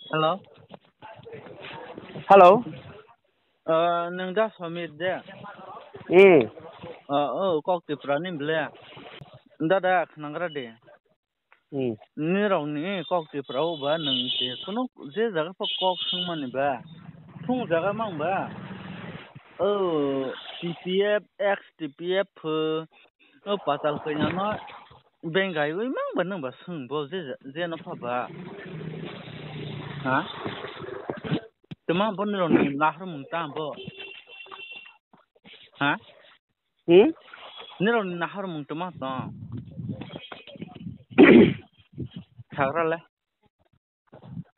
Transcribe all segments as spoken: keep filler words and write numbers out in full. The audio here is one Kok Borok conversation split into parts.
Hello. Hello. Ah, nwng da Samir de? Hmm. Ah, oh, kok Tripura ni ble. Dada, khnagra de. Hmm. Nirok ni kok Tripura o ba nwng je kuno je jaga po kok swngmani ba. Thung jaga mang ba. Oh, T P F, ex T P F pho. O patal kanya no bengai wi mang ba nwng ba swng bo je je no pha ba. Ha? Tuma bo nirok ni nahar mung ta bo. Ha? Hmm? Nirok ni nahar mung tuma to. Sagra le.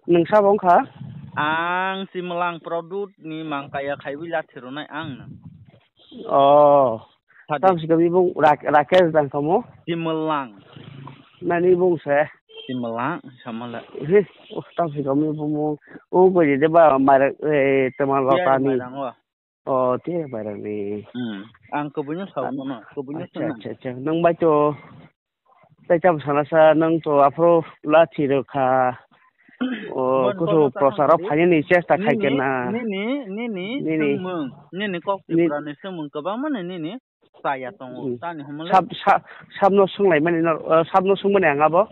Nwng sabo wngkha? Ang Simlang Product ni mangkaya khaiwi lathi rwnai ang no. Oh. Sadi. Tam sikami bung Rak-, Rakesh dang kamu? Simlang. Nani bung se? Simlang, samala. He, oh, tam sikami bung, oh, beri de ba, mara, eh, teman Iya, lotani. Mairang wa. Oh, te bairani. Hmm. Ang kubuino sao no, kubuino acha, sana. Acha, acha. Nang bai to. Tai tam sana sa nang to aphro lathi rokha. Oh, kutu prosaro phani ni chesta khai kena. Nini, nini, nini, nini. Nini. Nini kok Tripura ni sumung kabang mani nini. Saya tongo. Hmm. Tani humle. Sab, sa-, sabno sunglai mani no, eh, sabno sungmani ang abo.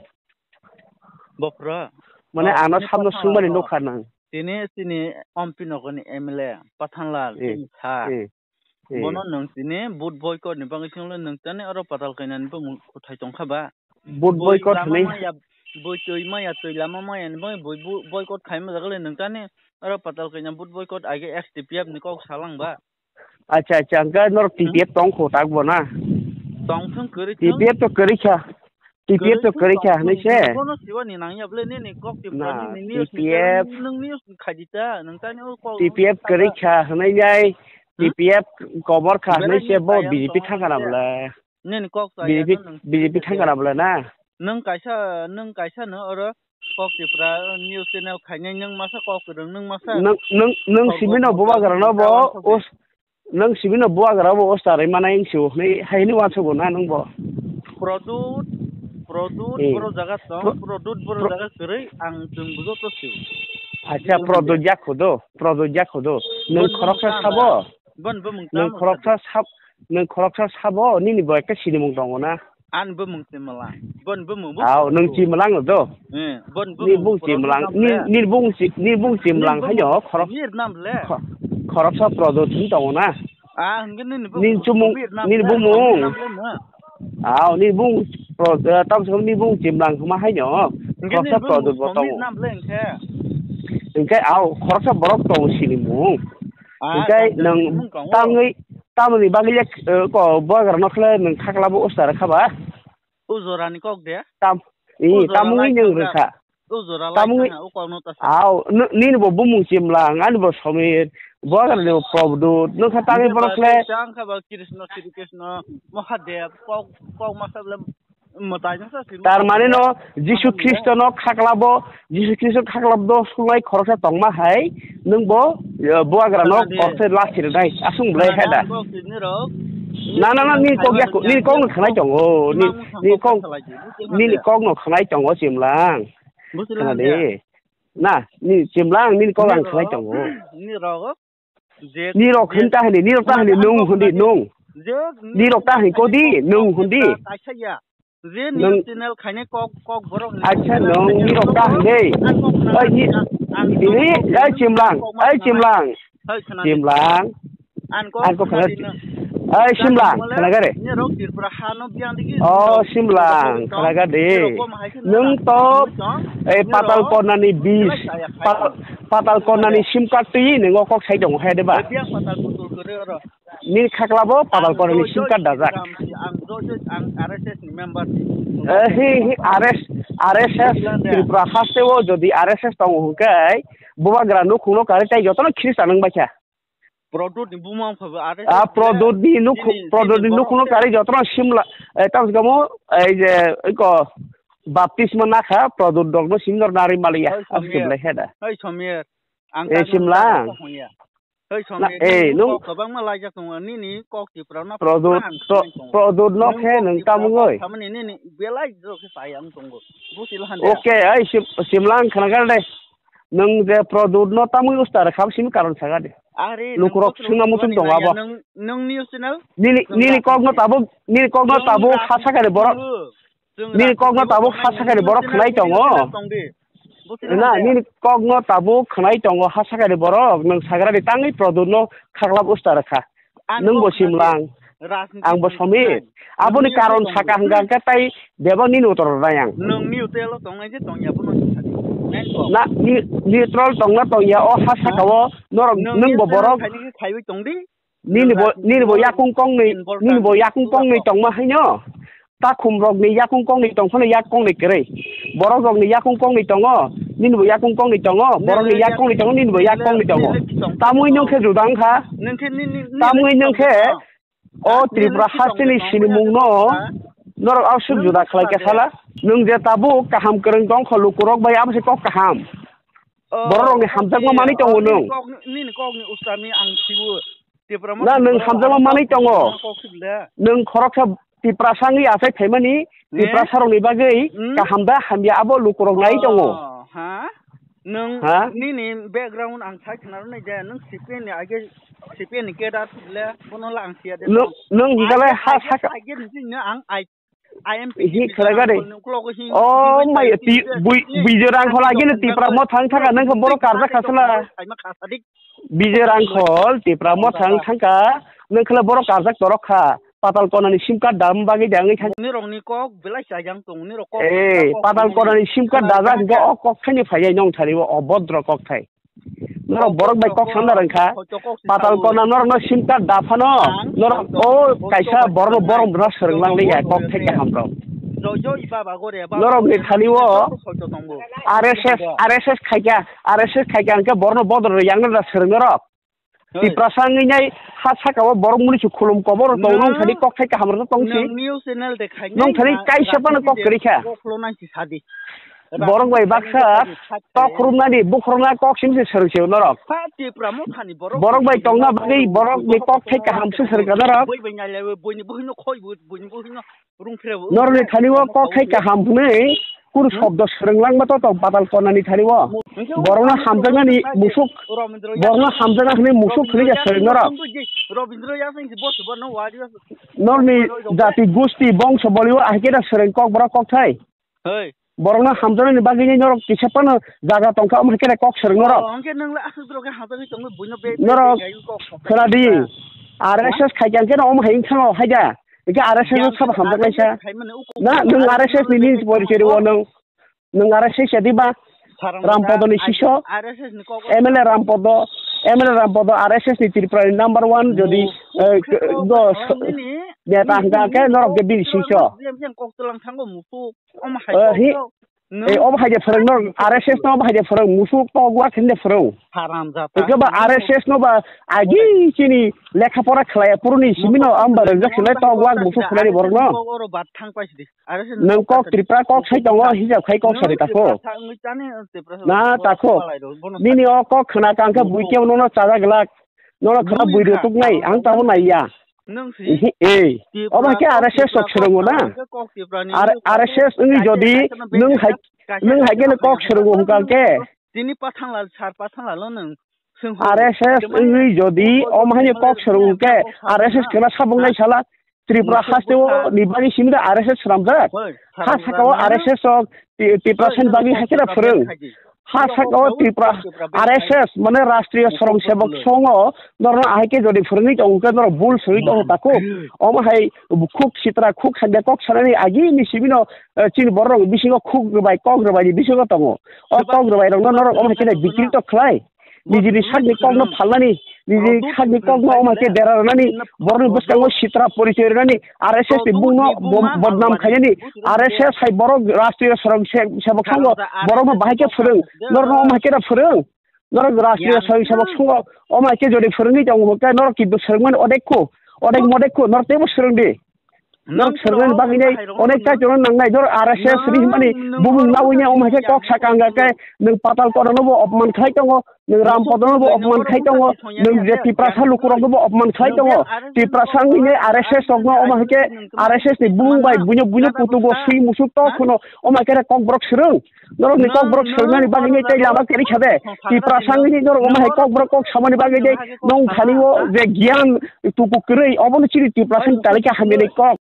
Bokra. Mane ano sabno sungmani nokha nang. Tini, tini Ompi nogoni M L A, Pathanlal, eh, tini sa. Eh, eh. Bono nwng tini vote boycott ni bagwi swngle nwng tani oro patal kainani bwmung kwthai tongkha ba. Vote boycott hinwi. Boi twi maya, twi lama maya ni bagwi boi-, bo-, boycott khaima jagle nwng tani oro patal kaina vote boycott age S D P F ni kok salang ba. Acha, acha, hwnkhe norok T P F tong kho tak bo na? Tong thung kwrwi thung. T P F to kwrwi kha. T P F to kwrwi kha hinwi se. Bono siwani nangya ble nini kok Tripura ni news ni T P F, nwng news khaidi ta, nwng tani o kok T P F kwrwi kha hinwi nai, T P F kobor kha hinwi se bo B J P thangkha na bwle. Nini kok B J P, B J P thangkha na bwle na? Nwng kaisa, nwng kaisa no oro kok Tripura news channel khainai nwng masa kok kwrwng nwng masa. Nwng, nwng, nwng simi no bubagra no bo, Nwng simi no bubagra bo o starwi manai wng sio hwnwi hai hwnwi uansukgo na nwng bo? Product, product borok jaga tong, product borok jaga kwrwi ang chwng bujo to sio. Acha, product ya khudo, product ya khudo. Nwng khoroksa sabo? Bon bumung nwng khoroksa sab, nwng khoroksa sabo, nini bo ekta sinimung tongo na? Ani bumung Chimlang. Bon bumung bo. Aw, nwng Chimlang no do? Eh, bon bumung. Ni bung Chimlang, ni, ni bung chi, ni bung Chimlang hai no khorok. Ni nam le. Khoroksa Prodot hin tongo na. Ah, hingke ni bung. Ni chumung, ni bumung. Aw, ni bung Pro-, eh, tam song ni bung Chimlang ma hai no. Khoroksa Prodot bo tongo. Nam le hingke. Hingke aw, khoroksa borok tongo sini mung. Hingke nwng tangwi, tamoni bagwi le, eh, ko bubagra no khle nwng khaklabo usta rwkha ba? O jorani kok de? Tam, i, tamungwi nwng rwkha. O jora lai tamungwi, o kokno ta sa. Aw, nini bo bumung Chimlang, ani bo Somir, bubagra ni bo Probdut, nwng kha tangwi borok khle. Tang kha ba Krishna, Sri Krishna, Mahadev, kok, kok masa bole. Tar mane no Jisu Khristo no khaklabo, Jisu Khristo khaklabo sunglai khoroksa tongma hai, nwng bo, eh, bubagra no khoroksa lachi rwnai, aswng belai hai da. Na, na, na, ni kok ya, ni kok no khanai tongo, ni, ni kok, ni kok no khanai tongo Chimlang. Khna de. Na, ni Chimlang, ni kok ang khanai tongo. Ni rogo. Nirok hwn ta hwnwi, nirok ta hwnwi, nwng hwn di, nwng. Nirok ta hwnwi kodi, nwng hwn di. Kaisa ya. Je news channel khainai kok, kok borok ni. Acha, nwng nirok ta hwnwi. Oi, ni, ni, oi, Chimlang, oi, Chimlang. Chimlang. Ang kok khna. Oi, Chimlang, khna gare. Nirok Tripura ha no biang digi. Oh, Chimlang, khna gade. Nwng to, eh, Patal Kona ni bis. Patal Patal Kona ni sim card twi nwng o kok sai tongo hai de ba? Biang Patal Putul kwrwi oro. Ni khaklabo Patal Kona ni sim card dajak. Ang do, ang R S S ni member. Eh, hi, hi, R S, R S S Tripura haste o jodi R S S tongo hwnkhe, bubagra nukhungno karwi tei jotono Khristan wng baikha. Prodot ni buma wngkha bo R S S. Ah, Prodot ni nukhung, Prodot ni nukhungno karwi jotono Simla, eh, tamo se kamo, eh, je, oi ko, baptisma nakha, Prodot rokno sim nor narwi maliya. Hoi, Samir. Heda. Hoi, Samir. Ang eh, Simlang. Hoi, Samir. Eh, nung kok kwbangma laijak tongo, nini kok Tripura no Prodot, Prodot no khe nung tamungoi. Tamani nini belai jok khe sai ang tongo. Busi lahan de. Okay, ai Sim-, Simlang khnagar de. Nwng je Pradyut no tamwi usta rwkha, simi karon saga de. Are, nwng Lukurok bothro swngna muchung mani tongo maya, abo. Nwng, nwng news channel? Nini, nwng nini ra- kokno tabuk, nini kokno nwng tabuk ra- ha sakani borok. Nwng Nini ra- kokno tabuk nwng ha sakani borok news channel, khwnai tongo. News channel tong di. Bothro Na, ha nini kokno tabuk khwnai tongo ha sakani borok. Nwng sagrani tangwi Pradyut no khaklap usta rwkha. Ang Nwng bo kok Simlang, rajniti ang bo tong Somit. Nang. Aboni Nwng karon news saka tong hwnkha hwnkhe tai bebak nini utoro rwnai ang. Nwng news channel tongnai je tongya bono sadi. Nang kok. Na, ni-, neutral tongna tongya o ha Ha? saka o norok Nwng nwng bo news channel borok khaini khe khaiwi tong di. Nini Nwng bo, rajniti nini bo o yakung kongnwi, involve nini bo khaini yakung khe kongnwi tong. Tongma haino. Takhum rokni yakung kongnwi tong phano yak kongnwi kwrwi. Borok rokni yakung kongnwi tongo, nini bo yakung kongnwi tongo, borokni yak kongnwi tongo, nini bo yak kongnwi tongo. Tamwi nwng khe juda wngkha. Tamwi nwng khe o Tripura hasteni sinimungno norok aswk juda khlai kha sala. Nwng je tabuk kaham kwrwng tong kho lukurok bai abo se kok kaham. Borok rokni hamjakma manwi tongo nwng. Nini kokni ustami ang siwo. Tipra Na, nwng hamjakma manwi tongo. Nwng khoroksa Tiprasa wngwi achai phaimani, Tiprasa rokni bagwi kaham da hamya abo lukurok nai tongo. Ha? Nwng nini background ang sai khna rwnai je, nwng C P M ni age C P M ni cadre le, bono la ang siya de. Nwng, nwng hingkale ha saka age ni sini ang ai I M P hi khlai gari. Oh, mai ti bui, bui je rang khola gini Tipra mo thang thang ka nang ka borok karjak khasala. Bijay Rangkhol, Tipra Mothang thangka, nwng khle borok karjak torok kha. Patal Konani sim card dam bagwi de wngwi thang. Nirokni kok belai chayang tong, nirok kok. Eh, Patal Konani sim card dajak hwnkhe o kok thaini phaiya nong thani o obodro kok thai. Norok borok bai kok sana rwngkha. Patal Kona norokno sim card daphano. Norok o kaisa borokno borok bwrwk swrwng lang liya kok thai kaham rok. Norok ni thani o R S S, R S S khaikha. R S S khaikha hwnkhe borokno bodol rw yang no da swrwng norok. Tiprasa wngwi nai ha saka o borok muni se khulum kobor tong nong thani kok thai kaham rok tong si. Nong thani kaisa phano kok kwrwi kha. Borok bai baksa tok khurumnani bukhorokna kok simi se swrwng se norok. Borok bai tongna bagwi borok ni kok thai kaham se swrwng ka norok. Norokni thani o kok thai kaham hwnwi kunu sobdo swrwng langma to tong Patal Konani thani o. Borokno hamjaknani musuk, borokno hamjakna hwnwi musuk hwnwi ja swrwng norok. Norokni jati gusti bongso boli o ahai khe da swrwng kok borok kok thai. Borokno hamjaknani bagwi norok kisa phano jaga tongkha omo hai khe da kok swrwng norok. Norok khwna di. R S S khaikha hwnkhe no omo hai wngkha no hai da. Hwnkhe R S S no sabo hamjaknai sa. Na, nwng R S S ni nini porichoi rwo nwng. Nwng R S S ya di ba? Rampodo ni siso. M L A Rampodo, M L A Rampodo R S S ni Tripura ni number one jodi, eh, do, neta hwnkha khe norok khe bini siso. Eh, hi. Eh, obo hai de phwrwng no, R S S no obo hai de phwrwng, musuk tok wa khende phwrwng. Haramjada. Eke ba R S S no ba agi chini lekha pora khlaiya puruni simi no amba rwngjak sinai tok wa musuk khlai borok no. Oro bat thang paisi di. Nwng kok Tripura kok sai tongo, hijab khai kok sari tako. Na, tako. Nini o kok khna ka hwnkhe bui kebo nono chaja glak. Nono khna bui rw tuknai, ang tamo naiya. Ihi, ei. Obo hai khe R S S rok swrwngo na. R-, R S S wngwi jodi nwng hai, nwng hai khe kok swrwngo hwnkha khe. Tini pathang lal, sar pathang lalo nwng. R S S wngwi jodi omo hai khe kok swrwngo khe, R S S khna sabung nai sala. Tripura haste o ni bagwi simi da R S S swnamjak. Ha saka o R S S rok Ti-, Tiprasa ni bagwi hai khe da phwrwng. Ha saka o Tripura R S S mane Rashtriya Swarang Sevak Sangh o norokno ahai khe jodi phwrwngwi tongo khe norok bul swrwngwi tongo tako. Omo hai khuk sitra khuk sanja kok sanani agi ni simi no, eh, chini borok rok bisingo khuk rwbai kok rwbai ni bisingo tongo. O kok rwbai rok no norok omo hai khe da bikri to khlai. Nijini sakni kokno phalnani, nijini sakni kokno omo hai khe dera rwnani, borokni bwskango sitra porichoi rwnani, R S S ni bungno bo-, bodnam khainani, R S S hai borok Rashtriya Swarang Se-, Sevak Sangh, borokno bahai khe phwrwng, norokno omo hai khe da phwrwng, norok Rashtriya Swarang Sevak Sangh omo hai khe jodi phwrwngwi tongo hwnkhe norok kintu swrwngmani odekho, odek modekho, norok teibo swrwngdi. Norok swrwngmani bagwi nai onek chai chwrwng nangnai, norok R S S ri hwnmani bumung nawi nai omo hai khe kok sakang khe nwng Patal Kona no bo opman khai tongo. Nwng Ram Podono bo opman khai tongo, nwng je Tiprasa lukurok no bo opman khai tongo. Tiprasa wngwi R S S rok no omo hai khe R S S ni bumung bai buino buino kutugo swi musuk to khuno omo hai khe kokborok swrwng. Norok ni kokborok swrwngnani bagwi ni tei lama keri kha de. Tiprasa wngwi norok omo hai kokborok kok samani bagwi de nong thani o je giyan tuku kwrwi obono chini Tiprasa ni talika hamya ni kok.